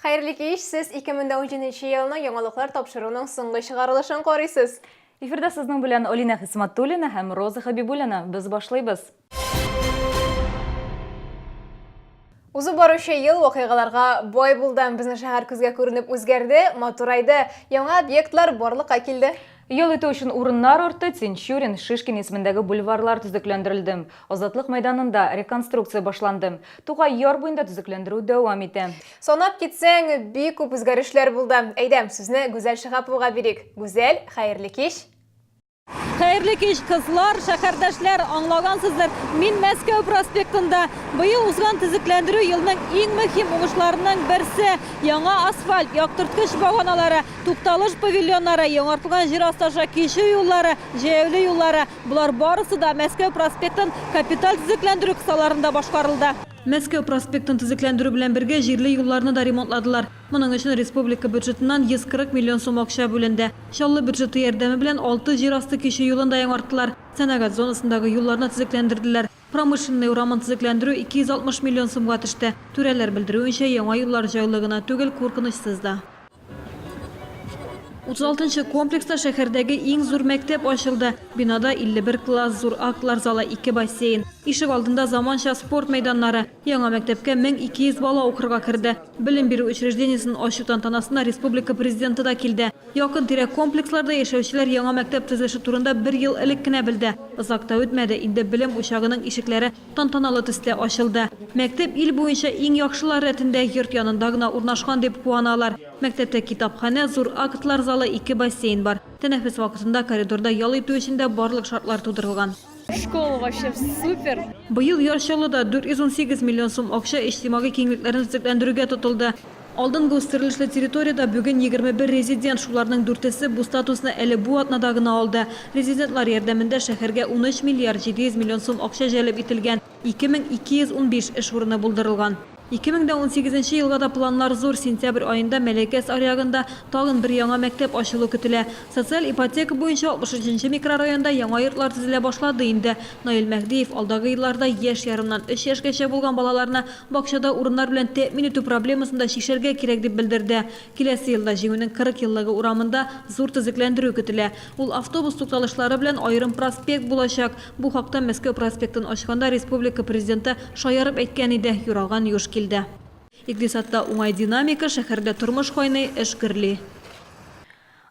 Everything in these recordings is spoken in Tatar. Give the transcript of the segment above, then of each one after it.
Хәерле кич, сез 2017 елның яңалыклар тапшыруының соңгы чыгарылышын карыйсыз. Эфирда сезнең белән Алинә Хисматуллина һәм Роза Хәбибуллина. Без башлыйбыз. Узып баручы ел вакыйгаларга бай булды. Безнең шәһәр күзгә күренеп үзгәрде, матурайды. Яңа объектлар барлыкка килде. Ял итү өчен урыннар артты, Тинчурин, Шишкин исемендәге бульварлар төзекләндерелде. Азатлык мәйданында реконструкция башланды. Тукай яр буенда төзекләндерү дәвам итә. Санап китсәң, бик күп үзгәрешләр булды. Әйдә, сүзне Гүзәл Шиһаповага бирик. Гүзәл, хәерле кич! Хәерле кич, кызлар, шәһәрдәшләр, аңлагансыздыр, мин Мәскәү проспектында. Быел узган төзекләндерү елның иң мөһим уңышларының берсе. Яңа асфальт, яктырткыч баганалары, Тукталыш павильоннары, яңартылган җир асты аша кичү юллары, җәяүле юллары, болар барысы да Мәскәү проспектын капиталь төзекләндерү кысаларында башкарылды. Мәскәү проспектын төзекләндерү белән бергә җирле юлларны да ремонтладылар. Моның өчен республика бюджетыннан 140 миллион сум акча бүленде. Чаллы бюджеты ярдәме белән алты җир асты кичү юлын да яңарттылар, сәнәгать зонасындагы юлларны төзекләндерделәр. Промышленный урамын төзекләндерү 260 миллион сумга төште. Түрәләр белдерүенчә, яңа юллар җайлы гына түгел, куркынычсыз да. 36 нчы комплекста шәһәрдәге иң зур мәктәп ачылды. Бинада 51 класс, зур актлар залы, ике бассейн. Ишек алдында заманча спорт мәйданнары. Яңа мәктәпкә 1200 бала укырга керде. Белем бирү учреждениесен ачу тантанасына республика Президенты да килде. Якын-тирә комплексларда яшәүчеләр яңа мәктәп төзелеше турында бер ел элек кенә белде. Озак та үтмәде, инде белем учагының ишекләре тантаналы төстә ачылды. Мәктәп ил буенча иң яхшылар рәтендә, йорт янында гына урнашкан дип куаналар. Мәктәптә китапханә, зур актлар залы, ике бассейн бар. Тәнәфес вакытында коридорда ял итү өчен дә барлык шартлар тудырылган. Школа вообще супер! Быел Яр Чаллыда 418 миллион сум акча иҗтимагый киңлекләрне төзекләндерүгә тотылды. Алдынгы үстерелешле территориядә бүген 21 резидент, шуларның дүртесе бу статусны әле бу атнада гына алды. Резидентлар ярдәмендә шәһәргә 13 миллиард 700 миллион сум акча җәлеп ителгән, 2215 эш урыны булдырылган. 2018 нче елга да планнар зур, сентябрь аенда Мәләкәс аръягында тагын бер яңа мәктәп ачылу көтелә. Социаль ипотека буенча 63 нче микрорайонда яңа йортлар төзелә башлады инде. Наил Мәһдиев алдагы елларда яшь ярымнан өч яшькәчә булган балаларны Бакчада урыннар белән тәэмин итү проблемасын да чишәргә кирәк, дип белдерде. Киләсе елда Җиңүнең 40 еллыгы урамында зур төзекләндерү көтелә. Ул автобус тукталышлары белән аерым проспект булачак. Бу хакта Мәскәү проспектын ачканда республика Президенты шаярып әйткән иде, юралган юш килде. Икътисадта уңай динамика, шәһәрдә тормыш кайный, эш гөрли.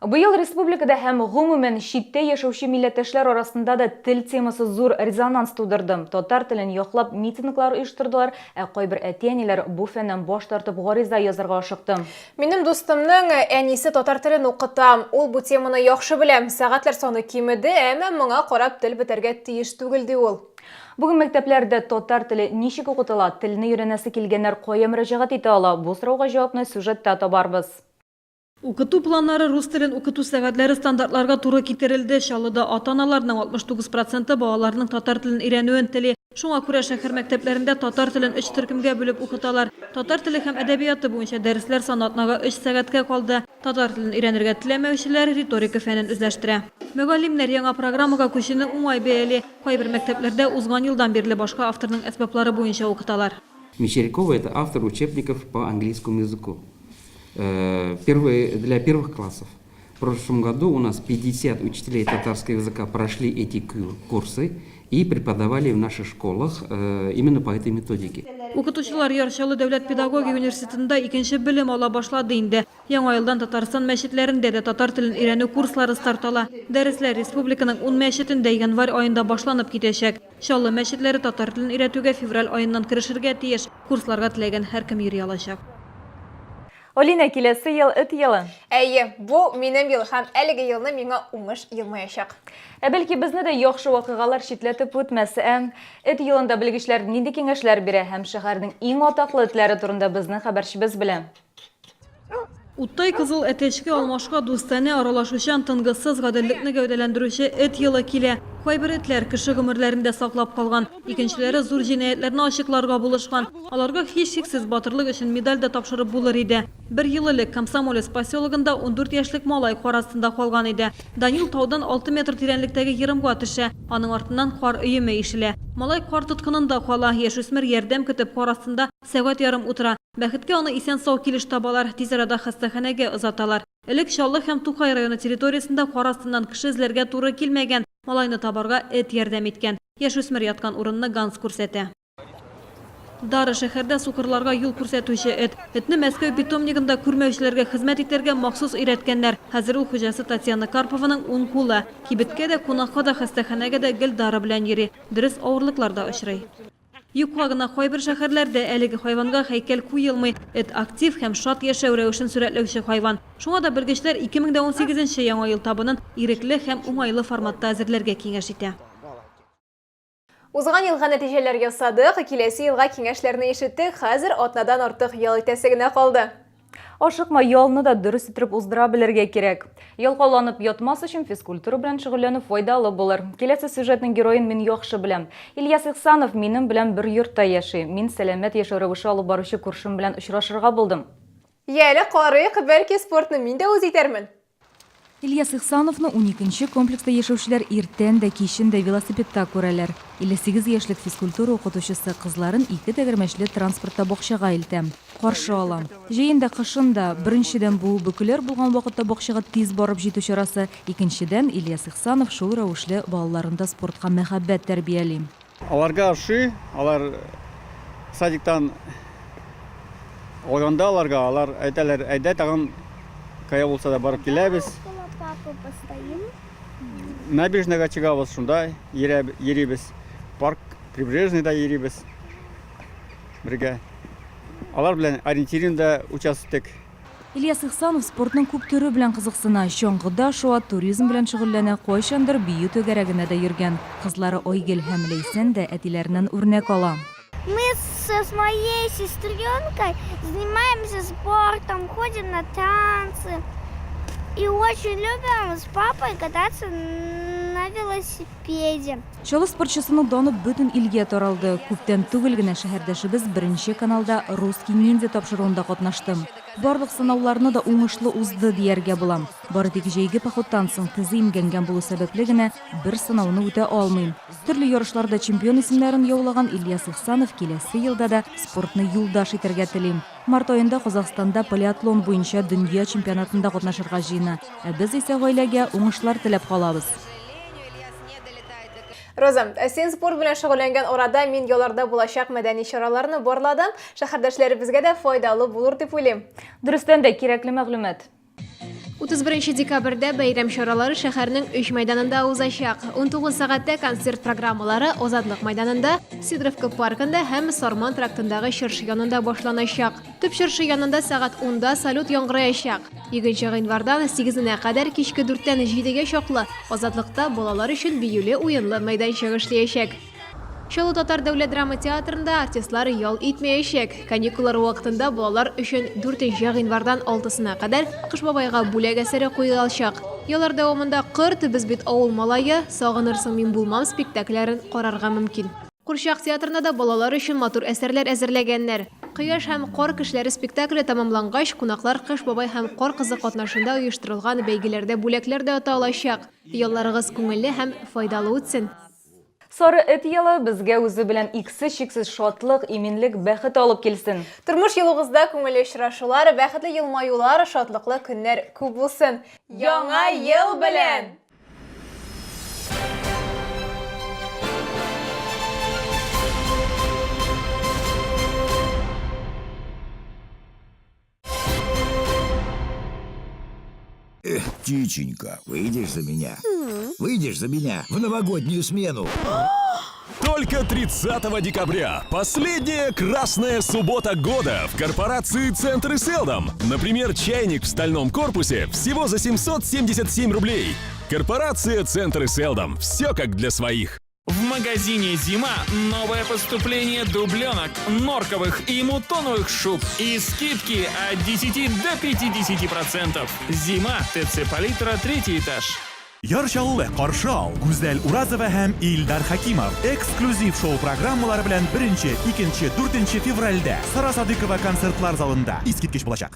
Быел республикада һәм, гомумән, читтә яшәүче милләттәшләр арасында да тел темасы зур резонанс тудырды. Татар телен яклап митинглар оештырдылар, ә кайбер әти-әниләр бу фәннән баш тартып гариза язарга ашыкты. Минем дустымның әнисе татар телен укыта. Ул бу теманы яхшы белә. Сәгатьләр саны кимеде, әмма моңа карап тел бетәргә тиеш түгел, ди ул. Бүген мәктәпләрдә татар теле ничек укытыла, телне өйрәнәсе килгәннәр кая мөрәҗәгать итә ала, бу сорауга җавапны сюжетта табарбыз. Укыту планнары, рус телен укыту сәгатьләре стандартларга туры китерелде. Чаллыда ата-аналарның 69 проценты балаларының татар телен өйрәнүен тели. Шуңа күрә шәһәр мәктәпләрендә татар телен өч төркемгә бүлеп укыталар. Татар теле һәм әдәбияты буенча дәресләр саны атнага өч сәгатькә калды. Татар телен өйрәнергә теләмәүчеләр риторика фәнен үзләштерә. Мөгаллимнәр яңа программага күчүне уңай бәяли. Кайбер мәктәпләрдә узган елдан бирле башка авторның әсбаплары буенча укыталар. Мещерякова это автор учебников по английскому языку. Э, первые, для первых классов. В прошлом году у нас 50 учителей татарского языка прошли эти курсы и преподавали в наших школах э, именно по этой методике. Укытучылар Яр Чаллы дәүләт педагогия университетында икенче белем ала башлады инде. Яңа елдан Татарстан мәчетләрендә дә татар телен өйрәнү курслары старт ала. Дәресләр республиканың ун мәчетендә январь аенда башланып китәчәк. Чаллы мәчетләре татар телен өйрәтүгә февраль аеннан керешергә тиеш. Курсларга теләгән һәркем йөри алачак. Алинә, киләсе ел эт елы. Әйе, бу минем ел һәм әлеге елны миңа уңыш елмаячак. Ә бәлки безне дә яхшы вакыйгалар читләтеп үтмәс, ә? Эт елында белгечләр нинди киңәшләр бирә һәм шәһәрнең иң атаклы этләре турында безнең хәбәрчебез белә. Уттай кызыл әтәчкә алмашка дустанә аралашучан, тынгысыз, гаделлекне гәүдәләндерүче эт елы килә. Кайбер этләр кеше гомерләрен дә саклап калган, икенчеләре зур җинаятьләрне ачыкларга булышкан. Аларга һичшиксез батырлык өчен медаль дә тапшырып булыр иде. Бер ел элек Комсомолец поселогында 14 яшьлек малай кар астында калган иде. Данил таудан алты метр тирәнлектәге ерымга төшә, аның артыннан кар өеме ишелә. Малай кар тоткынында кала, яшүсмер ярдәм көтеп кар астында сәгать ярым утыра. Бәхеткә аны исән-сау килеш табалар, тиз арада хастаханәгә озаталар. Элек Чаллы һәм Тукай районы территориясендә кар астыннан кеше эзләргә туры килмәгән, малайны табарга эт ярдәм иткән. Яшүсмер яткан урынны Ганс күрсәтә. Дара шәһәрдә сукырларга юл күрсәтүче эт. Этне Мәскәү питомнигында күрмәүчеләргә хезмәт итәргә махсус өйрәткәннәр. Хәзер ул хуҗасы Татьяна Карпованың уң кулы. Кибеткә дә, кунакка да, хастаханәгә дә гел Дара белән йөри. Дөрес, авырлыклар да очрый. Юкка гына кайбер шәһәрләрдә әлеге хайванга һәйкәл куелмый. Эт актив һәм шат яшәү рәвешен сурәтләүче хайван. Шуңа да белгечләр 2018 нче Яңа ел табынын ирекле һәм уңайлы форматта әзерләргә киңәш итә. Узган елга нәтиҗәләр ясадык, киләсе елга киңәшләрне ишеттек, хәзер атнадан артык ял итәсе генә калды. Ашыкма, ялны да дөрес иттереп уздыра белергә кирәк. Ялкауланып ятмас өчен физкультура белән шөгыльләнү файдалы булыр. Киләсе сюжетның героен мин яхшы беләм. Ильяс Ихсанов минем белән бер йортта яши. Мин сәламәт яшәү рәвеше алып баручы күршем белән очрашырга булдым. Яле, карыйк, бәлки спортны мин дә үз итәрмен. Ильяс Ихсановны уникенче комплекста яшәүчеләр иртән дә, кичен дә велосипедта күрәләр. 58 яшьлек физкультура укытучысы кызларын ике тәгәрмәчле транспортта бакчага илтә, каршы ала. Җәен дә, кышын да. Беренчедән, бу, бөкеләр булган вакытта бакчага тиз барып җитү чарасы, икенчедән, Ильяс Ихсанов шул рәвешле балаларында спортка мәхәббәт тәрбияли. Аларга ошый, алар садиктан алганда аларга, алар әйтәләр, әйдә тагын кая булса да барып киләбез. Набережныйга чыгабыз, шунда йөрибез. Парк Прибрежныйда йөрибез бергә. Алар белән ориентирында участвовать иттек. Ильяс Ихсанов спортның күп төре белән кызыксына, чаңгыда шуа, туризм белән шөгыльләнә, кайчандыр бию түгәрәгенә дә йөргән. Кызлары Айгөл һәм Ләйсән дә әтиләреннән үрнәк ала. Мы с моей сестренкой занимаемся спортом, ходим на танцы и очень любим с папой кататься на велосипеде. Чаллы спортчысының даны бөтен илгә таралды. Күптән түгел генә шәһәрдәшебез Беренче каналда Русский ниндзя тапшыруында катнашты. Барлык сынауларны да уңышлы узды дияргә була. Бары тик җәйге походтан соң тезе имгәнгән булу сәбәпле генә бер сынауны үтә алмый. Төрле ярышларда чемпион исемнәрен яулаган Ильяс Ихсанов киләсе елда да спортны юлдаш итәргә тели. Март аенда Казахстанда полиатлон буенча дөнья чемпионатында катнашырга җыена. Ә без исә гаиләгә уңышлар теләп калабыз. Роза, ә син спорт белән шөгыльләнгән арада мин яларда булачак мәдәни чараларны барладым. Шәһәрдәшләребезгә дә файдалы булыр дип уйлыйм. Дөрестән дә, кирәкле мәгълүмат. 31 декабрьдә бәйрәм чаралары шәһәрнең өч мәйданында узачак. 19 сәгатьтә концерт программалары Азатлык мәйданында, Сидоровка паркында һәм Сарман трактындагы чыршы янында башланачак. Төп чыршы янында сәгать унда салют яңгыраячак. Икенче гыйнвардан сигезенә кадәр кичке дүрттән җидегә чаклы Азатлыкта балалар өчен биюле уенлы мәйданчык эшләячәк. Чаллы татар дәүләт драма театрында артистлар ял итмәячәк. Каникуллар вакытында балалар өчен дүртенче гыйнвардан алтысына кадәр Кыш бабайга бүләк әсәре куелачак. Яллар дәвамында Корт, Без бит авыл малае, Сагынырсың мин булмам спектакльләрен карарга мөмкин. Курчак театрында да балалар өчен матур әсәрләр әзерләгәннәр. Кояш һәм кар кешеләре спектакле тәмамлангач, кунаклар Кыш бабай һәм Кар кызы катнашында оештырылган бәйгеләрдә бүләкләр дә ота алачак. Ялларыгыз күңелле һәм файдалы үтсен! Сары эт елы безгә үзе белән иксез-чиксез шатлык, иминлек, бәхет алып килсен! Тормыш юлыгызда күңелле очрашулар, бәхетле елмаюлар, шатлыклы көннәр күп булсын! Яңа ел белән! Эх, птиченька, выйдешь за меня? Выйдешь за меня в новогоднюю смену? Только 30 декабря. Последняя красная суббота года в корпорации «Центр и Селдом». Например, чайник в стальном корпусе всего за 777 рублей. Корпорация «Центр и Селдом». Все как для своих. В магазине «Зима» новое поступление дубленок, норковых и мутоновых шуб и скидки от 10 до 50%. «Зима», ТЦ «Палитра», третий этаж. Яр Чаллы, каршы ал! Гүзәл Уразова һәм Илдар Хәкимов эксклюзив шоу-программалары белән беренче, икенче, дүртенче февральдә Сара Садыйкова концертлар залында. Искиткеч булачак!